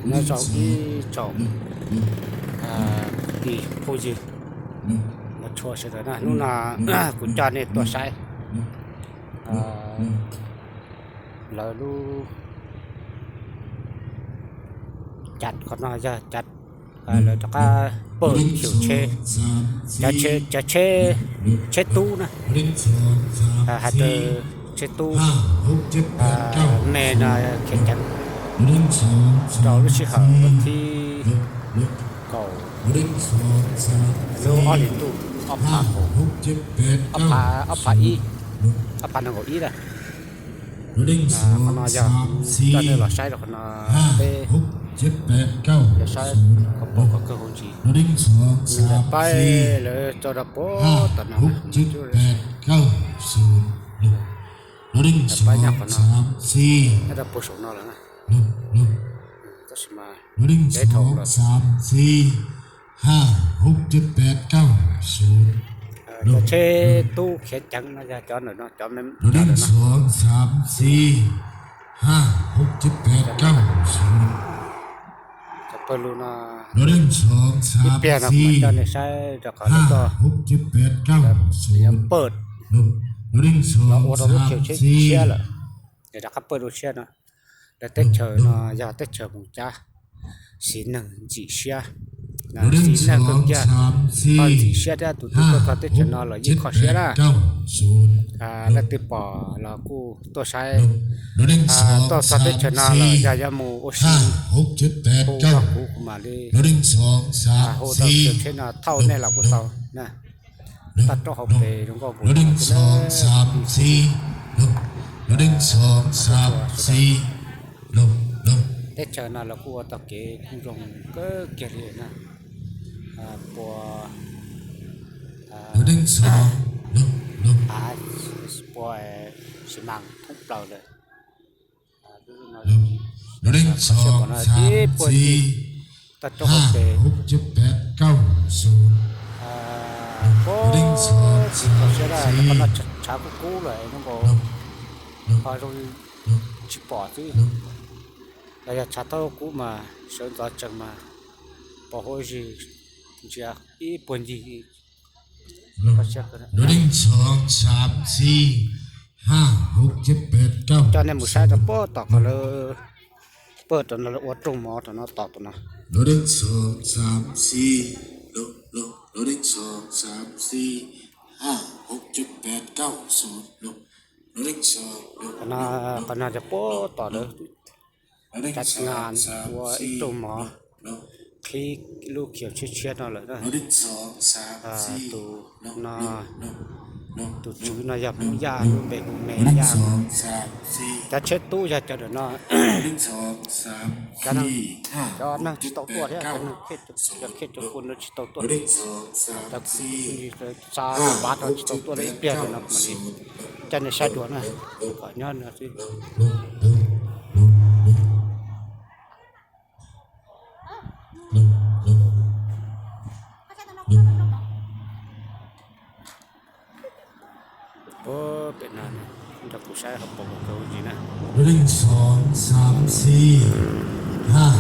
Nyob zoo ib tsoom kwv tij phooj ywg, tshua sawv daws na, hnub no kuv coj nej tuaj saib lawv lub cav, qhov no yog cav lawv rov qab pawj xyum tsheb, cov tsheb tub na, hais tias tsheb tub me no khiav ceev rau lub sij hawm thib kaum lub ob hlis ntuj ob phav, ob phav ib, ob phav nees nkaum ib na. Qhov no yog coj nej los saib rau qhov no, peb saib qhov pom kom kawg huv ntsis. Nws lawv paib lawv tso rau puag tom no, paib nyob qhov no, nyob rau puag saum no lawm na. Tab sis mas dev thaum lawm, cov tsheb tub khiav ceev no yog cov ntawm no, cov me, cov ntawm no. Cov pawg lug no ib pliag no kuv mam coj nej saib rau qhov lawv txoj, lawv pawj los ua rau lub chaw tshiab lawm, es rov qab pawj rau tshiab no. Lawv teb chaws no yog teb chaws Moos Cab, siv neeg ntxim siab, siv neeg kawg kiag, ho ntxim siab thiab. Tus twg tuaj txog teb chaws no los yeej kho siab na. Leej twg pom los kuj tuaj saib, tuaj txog teb chaws no los yog yuav mus ua si, hu rau kuv, kuv mam li hu tau tsheb no thauj nej los kuj tau na. Toj roob hauv pes zoo nkauj npaum no. Teb chaws no los kuj ua tau kev kuj zoo kawg kiag li na. Pua, av, pua xi mas thoob plaws lawm. Tib puag ncig toj roob hauv pes, puag tim kho siab, qhov no tshav kub kub lawm, zoo nkaus ho zoo tsis pom xwb. Los yog tshav thaub kub mas sawv ntxov tsees mas pom huab zig ntsia ib puag ncig. Coj nej mus saib rau puag tom qhov lawv, puag tom no lawv ua rooj mov rau no, tom tom no. Qhov no, qhov no yog puag tom lawv cov nas ua ib rooj mov, qhib lub khiv tshiab tshiab no lawm na. Tus no, tus tswv no yog Hmoob Yaj, lub npe hu Me Yaj. Cov tsheb tub yog cov ntawm no. Cov neeg, cov neeg tsis tau tuaj thiab, cov neeg, cov khej cov kua no tsis tau tuaj. Cov xa pav rau tsis tau tuaj li, ib pliag ntawm no mam li coj nej saib dua na, kom nyob no xwb. Puag pem no, nrog kuv saib hauv paus kawg ntsis na.